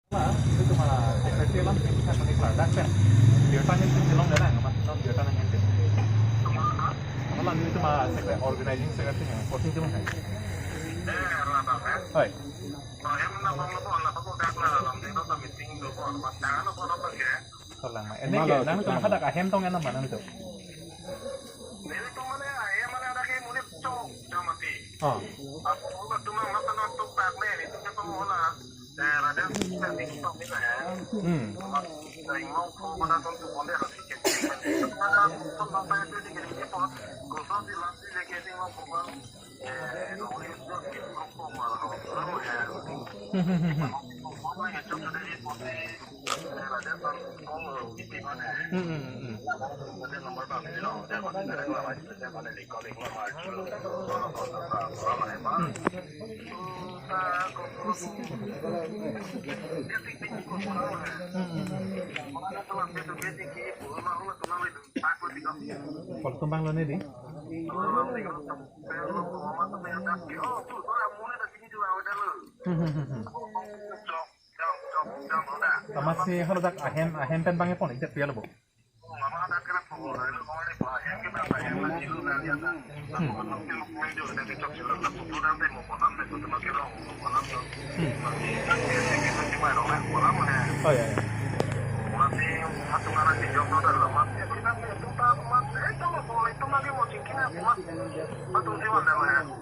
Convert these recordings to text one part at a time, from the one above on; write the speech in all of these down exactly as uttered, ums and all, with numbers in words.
Itu cuma secretary lang, ini kan pakai produk kan. Dia tanya sih, belum datang, Mas. Belum dia tanya nanti. Malah ini cuma secretary, organizing secretary yang posting cuma kan. Hoi. Salang ma. Ini ke, nangtum hadak ahem tong enam mana itu? Oh. Hmm. Hmm, hmm, hmm, hmm. Kol tumbang lo ne di? Hmm, hmm, hmm, hmm. Amatsi haladak ahem, ahem pen bang epon, ijat pia lo bo. Hmm. Hmm. Oh, ya, ya.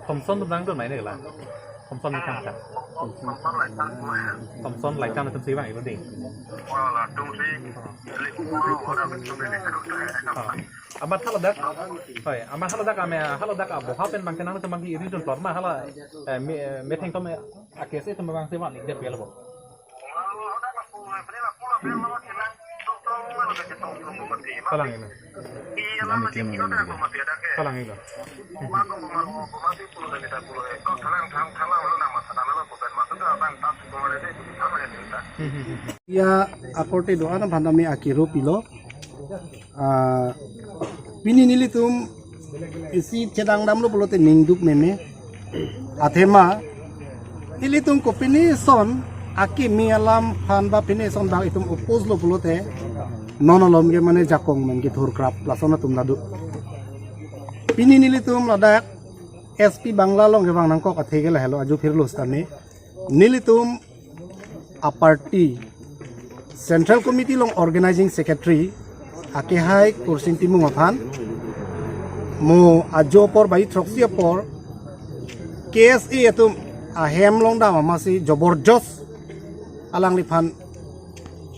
Thomson atum nangdun mai ne la. Thomson ni kam kam. Thomson Laitang atum si bang ibu ding. Ah. Amat haladak. Hoi, amat haladak ame, haladak aboha pen bang kenang teman di iri dun plot ma hala, eh, me, eh, metheng tom, eh, akesi teman bang sewan ni dia piala bo. Salang ini. Salang ini. Hmm, hmm, hmm. Ya, akorte do-an aphan tame akiru pilo. Ah, pini nelitum isi chedang damlo pulote ningduk meme. Athema nelitum kopine son akimi alam aphan ba pine son bang itum oppose lo pulote non alom ke mane jakong men kethur krap lason atum ladu. Pini nelitum ladak S P Bangla along kevang nangkok athe ke lahelo ajo phirlo setame. Nelitum aparty Central Committee along Organizing Secretary akehai Kursing Timung aphan mo ajo apor bai throksi apor K S A atum ahem along dam amatsi joborjost alangliphan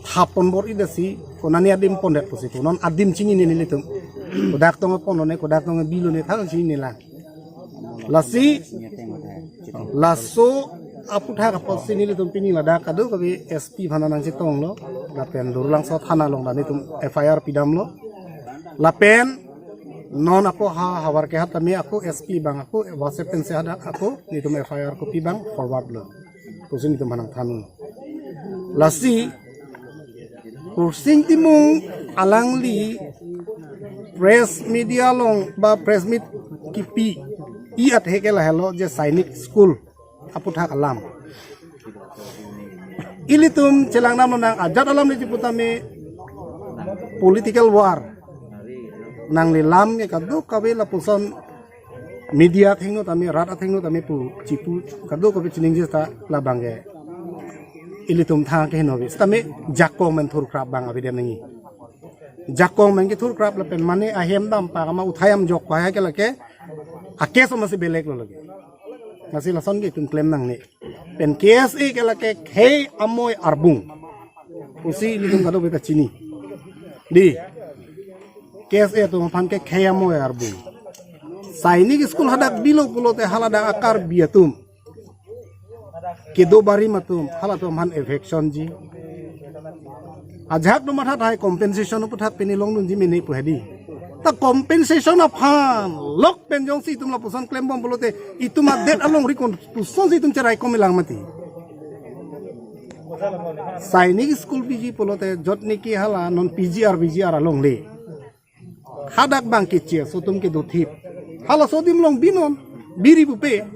thap pon bor-i dasi konane adim pondet pusi pu non adim chinine nelitum. Kodak tong pon lone, kodak tong bilo ne thang chinine lang. Lasi laso aputhak apotsi nelitum pini ladak kadokave S P aphan nangchetonglo lapen Durlangso thana along ta nelitum F I R pidamlo lapen non ako ha havar kehat tame ako S P bang ako WhatsApp pensi hadak ako nelitum F I R kopi bang forward lo. Pusi nelitum aphan nangthan. Lasi Kursing Timung alangli press media along ba press meet kipi-i athe ke lahelo je Sainik School aputhak alam. Ilitum chelang nam nang ajat alam ni chiputame political war nangli lam ke kadokave lapuson media athengno tame, rat athengno tame pu chipu kadokave chiningje ta labang ke ilitum thang ke henovi. Setame jakong men thur krap bang avedem nangji. Jakong men kethur krap lapen mane ahem dam pa kama uthayam jok pa ke lake akes amatsi belek lo lake. Lasi lason ke itum klem nangne. Pen K S A ke lake khei amoi arbung pusi ilitum kadokave ta chini. Di K S A atum aphan ke khei amoi arbung. Sainik School hadak bilo pulote haladak a-Karbi atum kedo barim atum halatum aphan eviction ji. Ajahak do matha thai compensation aputhak pini longdunji mene pu hedi. Ta compensation aphan lok pen jongsi itum lapuson klembom pulote itum adet alongri kon pusonsi itum cherai komelang mati. Sainik School piji pulote jot niki hala non P G R V G R alongle. Hadak bang keche aso atum kedothip. Halaso adim along binon biri pupe.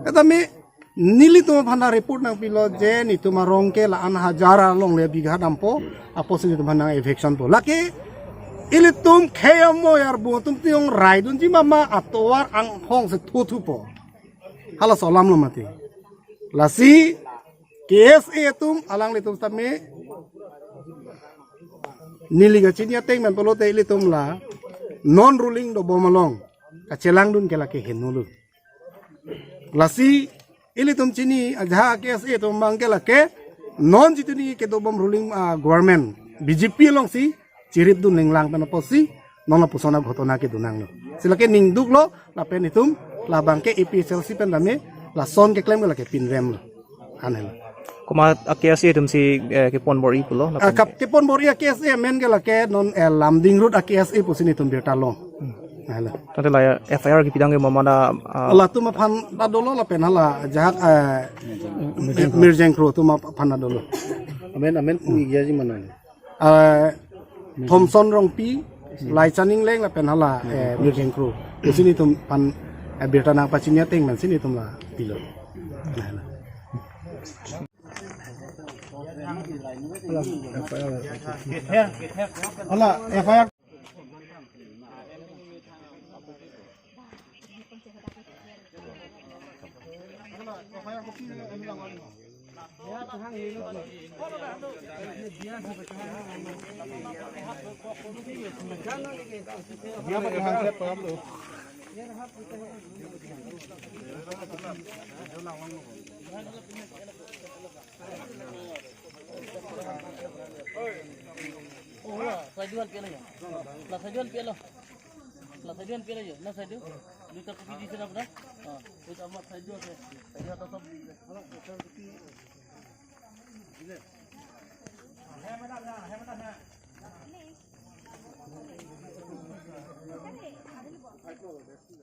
Etame Nelitum aphan report nangpilo je netum arong ke la-an hajar along le bigha dampo, apotsi netum aphan nang eviction po. Lake ilitum khei amo yar bu atum tiyong raidunji mama atovar anghong si thothupo. Halaso alam lo mati. Lasi K S A atum alanglitum tame neli kachini ateng pen pulote ilitum la non ruling dobom along kachelangdun ke lake henolo. Lasi ilitum chini ajahak K S A atum abang ke lake non jitini kedobom ruling, ah, government B J P alongsi chiripdun linglang pen apotsi non lapuson aghotona kedun nanglo. Si lake ningduklo lapen itum labang ke A P H L C pen tame lason keklem ke lake pinremlo. Anhelo. Komat a-K S A atumsi, eh, kepon bor-i pulo, ah, lapen kap-, kepon bor-i a-K S A amen ke lake non, eh, Lumding Road a-K S A pusi netum birta long. Anhelo. Tangte la F I R kipidam ke mama na, ah, latum aphan ta dolo lapen hala ajahak, eh, Mirjeng Kro atum aphan ta dolo. Amen, amen, pu iya ji mana? Eh, Thomson Rongpi, Laichon Engleng lapen hala, eh, Mirjeng Kro. Pusi netum aphan, eh, birta nangpachini ateng pensi netum la pilo. Anhelo. Hala, F I R. Oh, la, side one pelo ya. La, side one pelo. La, side one pelo ya. Na side. Duta kopi di sana pernah? Ah, itu amat side one ya. Side one atau sab.